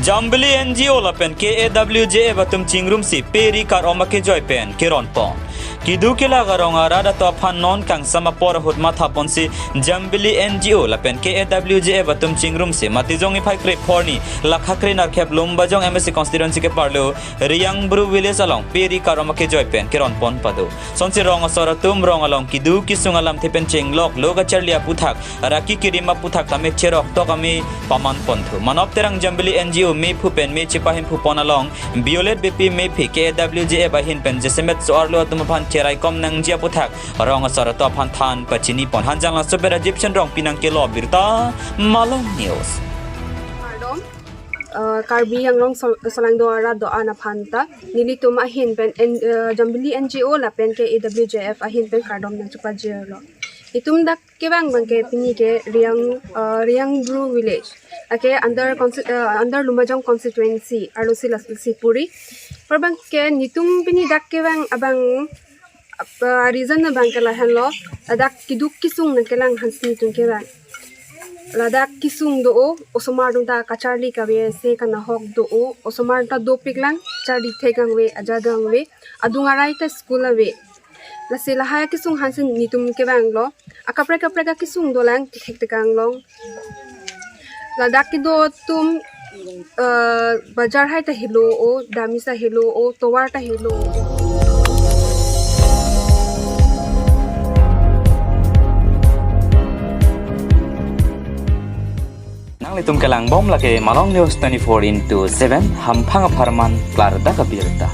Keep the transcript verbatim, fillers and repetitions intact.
Jambili N G O lapen K A W J F atum chingrumsi pe ri kar-om akejoi pen keron pon. Keduk kelak arong arat atum aphan non kangsam apor ahut matha ponsi Jambili N G O lapen K A W J F atum chingrumsi Matijong niphai krepho arni lakha kre nerkep Lumbajong M A C constituency keparlo Riang Bru village along pe ri kar-om akejoi pen keron pon pado. Sonsi rong asor atum rong along keduk kesung alamthe pen chenglok lo kacharli aputhak, raki kerim aputhak tame cherok tok ame paman ponthu. Manop Terang Jambili N G O mephu pen me chepahimphu pon along Violet Beypi mephi K A W J F ahin pen jasemet so-arlo atum aphan cheraikom nangji aputhak rong asor atum aphan than pachini pon. Hanjanglangso pen Rajiv Chandra Rongpi nangkelo birta, Malong News. Kardom, uh, Karbi Anglong Sol-, Solangdo arat do-an aphan ta, nelitum ahin pen N-, uh, Jambili N G O lapen K A W J F ahin pen kardom nangchepajirlo. Itum dak kevang abangke pini ke Riang, uh, Riang Bru village. Lake under consti-, uh, under Lumbajong constituency, arlosi lasi puri. Apor abangke nelitum pini dak kevang abang, uh, reason abangke lahenlo, ladak keduk kesung nangkelang hansi nelitum kevang. Ladak kesung do-o, osomar atum ta kacharli kave, se kanahok do-o, osomar ta dopiklang, charli thek kangve, aja kangve, adung arai ta school ave. Lasi lahai kesung hansi nelitum kevanglo. Akaprek kaprek akesung dolang, kethek tekang long. Ladak kedo atum, eh, bajar hai ta helo-o, damisa helo-o, tovar ta helo-o. Nanglitum kelang bom lake Malong News twenty-four into seven, hamphang apharman klardak abirta.